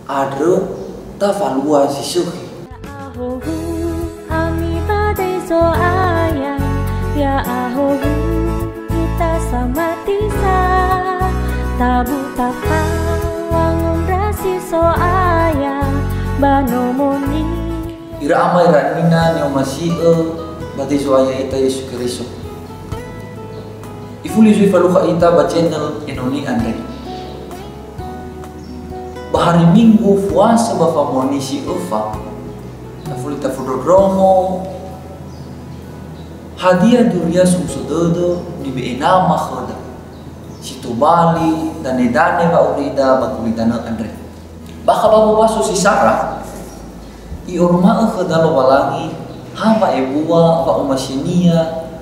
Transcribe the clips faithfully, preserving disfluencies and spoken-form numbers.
andrö tafalua zi sökhi. Ya'ahowu ami ba döi Zo'aya, ya'ahowu ita samati sa, tabu tafa wangondrasi So'aya ba nomomi. Ira ama ira nina ni'omasi'ö ba döi Zo'aya ita Yesu Keriso. Ifuli zui falukha ita ba channel Enoni andre. Ba hari Minggu fuasö ba famoni si öfa, tafuli tafondrondrongo hadia duria somuso dödö nibe'e Nama khöda, si tobali danedane wa'aurida ba gulidanö andre. Bakha ba wowaso si sara, i'oroma'ö khöda Lowalangi ha wa'ebua wa'omasinia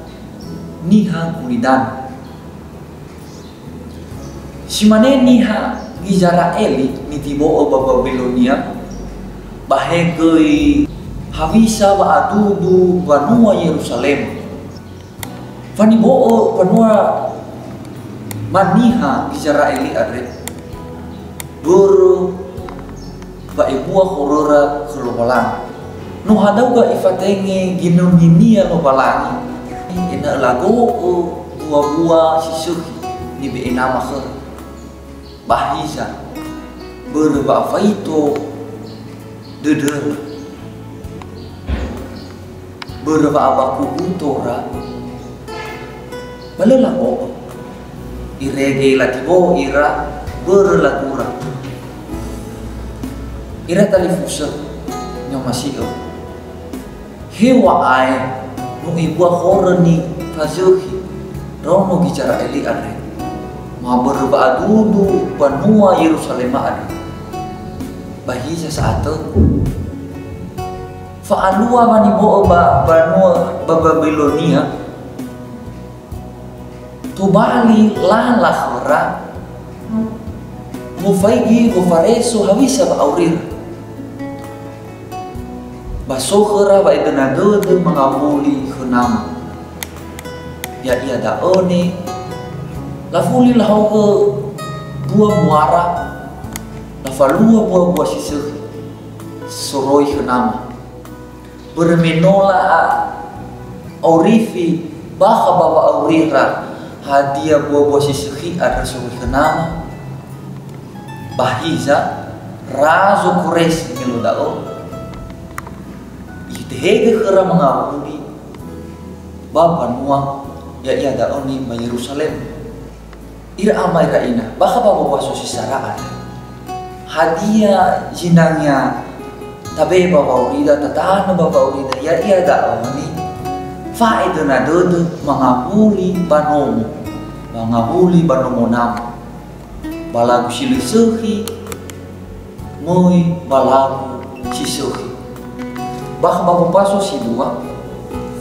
niha gulidanö. Si mane niha Gizera'eli nitibo'ö ba Babilonia, ba he göi hawisa wa'adudu mbanua Yeruzalema. Fanibo'ö mbanua ba niha Gizera'eli andre, börö wa'ebua horöra khö Lowalangi. No hadauga ifatenge ginöninia Lowalangi, ena'ö lago'ö bua-bua si sökhi nibe'e Nama khöra. Ba hiza, börö wa'afaito dödöra, börö wa'abaku'u tora, ba lö lago'ö. Irege latibo'ö ira börö lagura. Ira talifusö, ni'omasi'ö. Heŵa'ae no ebua horö nifazökhi ndraono Gizera'eli andre, mabörö wa'adudu mbanua Yeruzalema andre. Ba hiza sa'atö, fa'alua wanibo'ö ba mbanua ba Babilonia, tobali lala khöra, mofaigi wofareso hawisa wa'aurira. Ba so khöra wa'edöna dödö mangawuli khö Nama. Ya'ia da'ö ne, lafuli lahaogö dua muara, lafalua bua-bua si sökhi soroi khö Nama. Börö me no la'aurifi bakha ba wa'aurira hadia bua-bua si sökhi andrö soroi khö Nama. Ba hiza, razo Koresi me no da'ö, itehegö khöra mangawuli ba mbanua, ya'ia da'ö ne ba Yeruzalem. Ira ama ira ina, bakha ba wowaso si sara andre, hadia zinangea tabe'e ba wa'aurida, tatanö ba wa'aurida, ya'ia da'ö ne fa'edöna dödö mangawuli ba nomo, mangawuli ba nomo Nama. Ba lagu si lö sökhi, möi ba lagu si sökhi. Bakha ba wopaso si dua,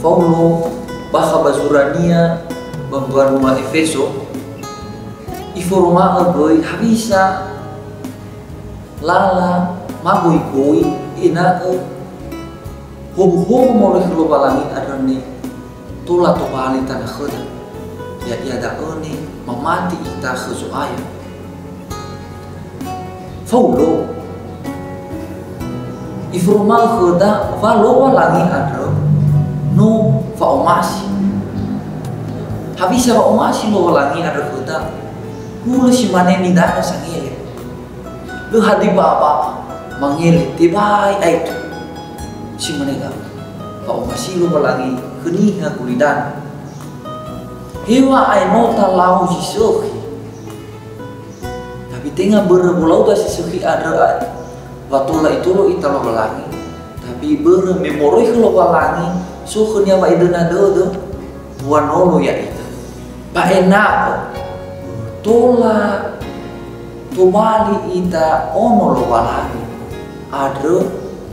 Faulo bakha ba zurania ba mbanua Efeso, iforoma'ö göi hawisa lala magoigoi ena'ö howuhowu moroi khö Lowalangi andrö ne tola tobali tanö khöda. Ya'ia da'ö ne mamati ita khö Zo'aya. Faulo iforoma'ö khöda wa Lowalangi andrö no fa'omasi. Hawisa wa'omasi Lowalangi andrö khöda? Hulö si mane nidanö sangele. Lö hadia ba-, ba-, mangele, tebai aetu. Si mane da'ö, fa'omasi Lowalangi khö niha gulidanö. Heŵa'ae no talau zi sökhi. Tapi tenga börö wolauda si sökhi andrö a-, wa tola itolo ita Lowalangi. Tapi börö me moroi khö Lowalangi, so khönia wa'edöna dödö, wanolo ya'ita. Ba ena'ö tola tobali ita ono Lowalangi andrö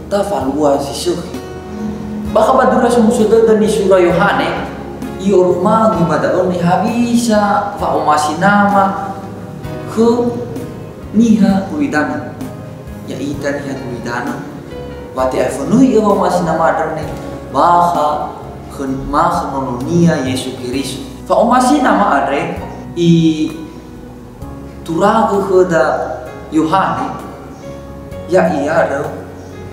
tafalua zi sökhi. Bakha ba Dura Somuso Dödö nisura Yohane, i'oroma'ö göi ba da'ö ne hewisa fa'omasi Nama khö niha gulidanö. Ya'ita niha gulidanö, wa te'afonöi'ö wa'omasi Nama andrö ne bakha khö-, ma khö Nono-Nia Yesu Keriso. Fa'omasi Nama andre ituragö khöda Yohane, Ya'ia andrö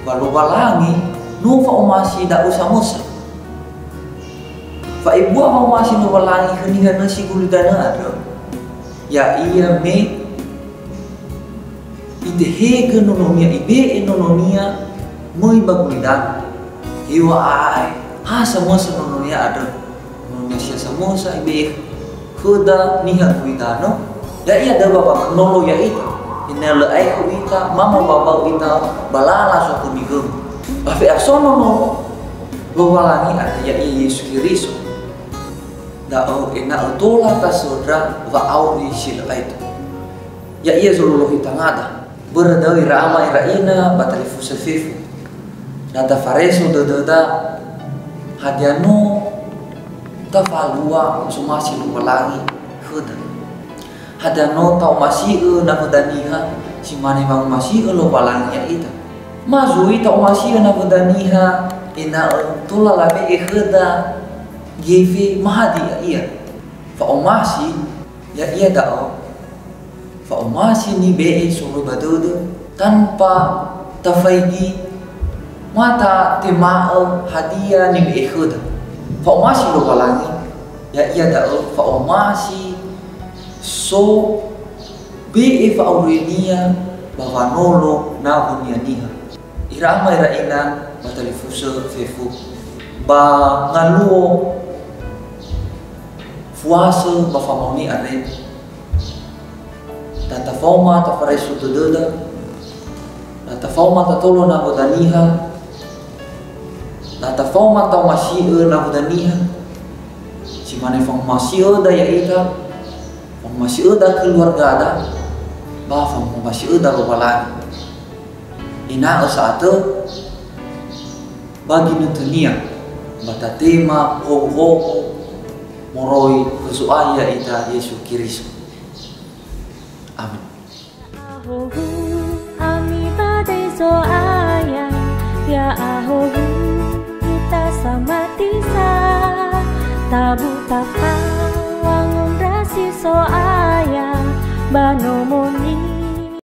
wa Lowalangi no fa'omasi da'ö samösa. Fa'ebua wa'omasi Lowalangi khö niha nösi gulidanö andrö, ya'ia me Itehegö nononia, ibe'e nononia möi ba gulidanö. Heŵa'ae ha samösa nononia andrö. Nononia si ha samösa ibe'e khöda niha gulidanö. Ya'ia da'ö ba wa'akhönolo ya'ita. Ena'ö lö aekhu ita, ma mowawa'ö ita ba lala sokhömi khömi. Ba fe'aso nono Lowalangi andrö ya'ia Yesu Keriso. Da'ö ena'ö tola tasöndra wa'auri si lö aetu. Ya'ia zololohi tangada. Börö da'ö ira ama ira ina ba talifusö fefu. Na tafareso dödöda, hadia no tafalua somasi Lowalangi khöda? Hadia no ta'omasi'ö nawöda niha si mane wangomasi'ö Lowalangi ya'ita? Ma zui ta'omasi'ö nawöda niha ena'ö tola labe'e khöda gefe ma hadia ia? Fa'omasi ya'ia da'ö fa'omasi nibe'e soroi ba dödö, tanpa tafaigi ma tatema'ö hadia nibe'e khöda. Fa'omasi Lowalangi, ya'ia da'ö fa'omasi so be'e fa'aurinia ba wanolo nawönia niha. Ira ama ira ina ba talifusö fefu, ba ngaluo fuasö ba famaoni andre, na tafaoma tafareso dödöda, na tafaoma tatolo nawöda niha, na tafaoma ta'omasi'ö nawöda niha, si mane fangomasi'öda ya'ita, fangomasi'öda keluargada, ba fangomasi'öda Lowalangi. Ena'ö sa'atö ba ginötönia ba tatema howuhowu moroi khö Zo'aya ya'ita Yesu Keriso. Amin. Ya'ahowu ami ba döi Zo'aya, ya'ahowu ita samati sa, tabu tafa wangondrasi So'aya, ba nomo